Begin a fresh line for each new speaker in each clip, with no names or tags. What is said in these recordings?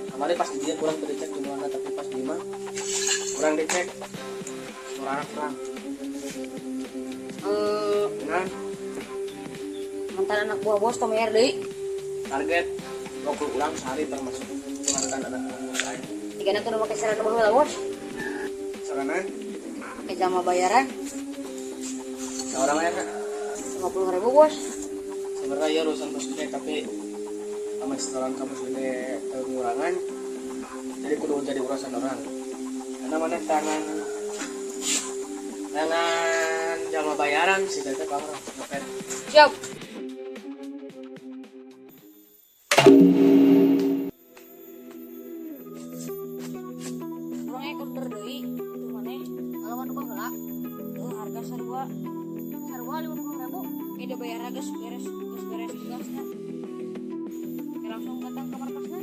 Kemarin pas di dia kurang dicek gimana, tapi pas di mah kurang dicek. Kurang kurang.
Eh,
Nah,
mantan anak buah bos tong bayar deui.
Target 20 orang sehari termasuk mantan anak buah bos aing.
Tiga kudu make sarana baheula, bos.
Sarana?
Make jama bayaran.
Seorang ya, Kak?
50.000, bos.
Sebenarnya ya urusan bos gede, tapi sama setoran kamu gede pengurangan, jadi kudu jadi urusan orang karena mana tangan tangan jama bayaran sih teh kamu ngepet.
Siap. Urang order deui itu maneh ngalawan baheula. Tuh harga sarua sarua 50.000. Ini bayar geus beres, geus beres tugasna. Oke, langsung datang ke markasna.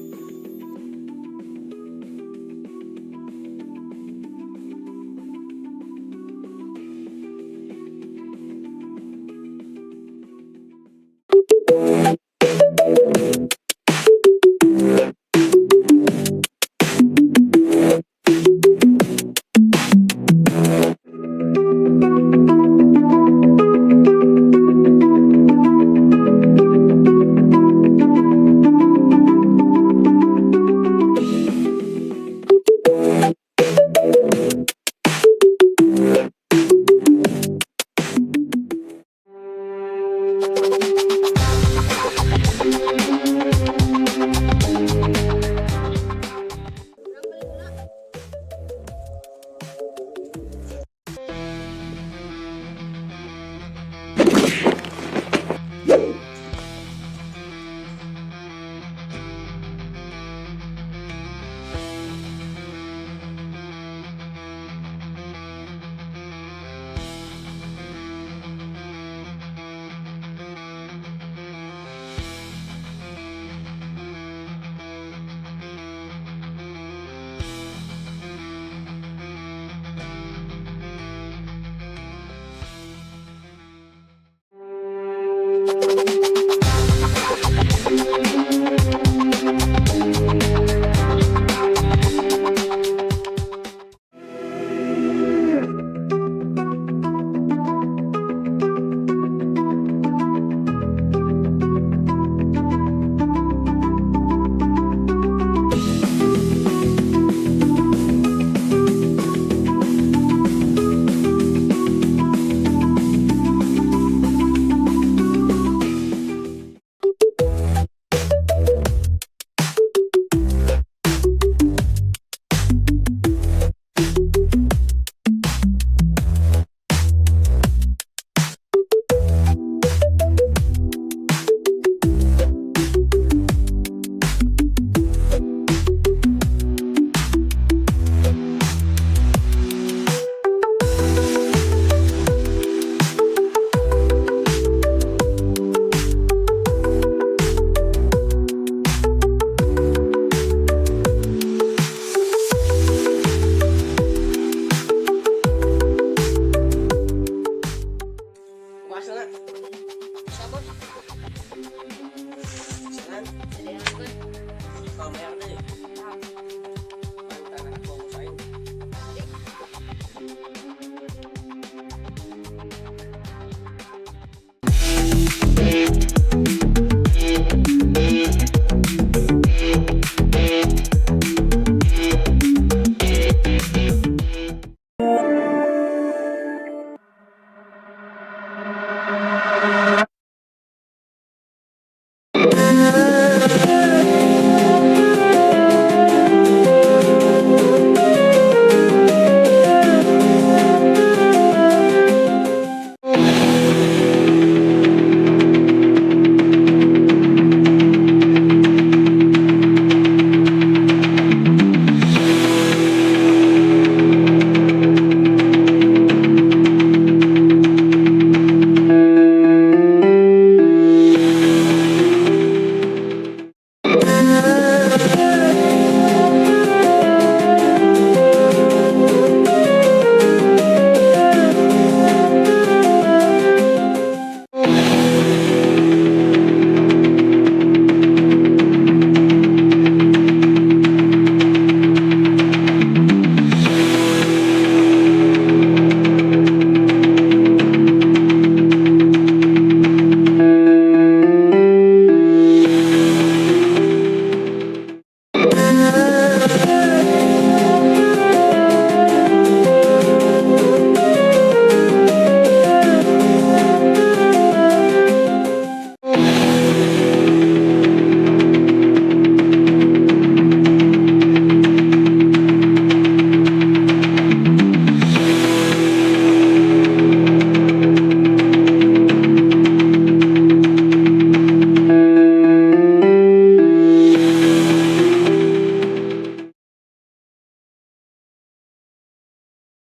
Urang beli heula.
Kumaha hasilna?
Bisa, bos.
Hasilna?
Jadi angkeun.
Kalau bayar deui
Nah,
mantan anak buah bos aing.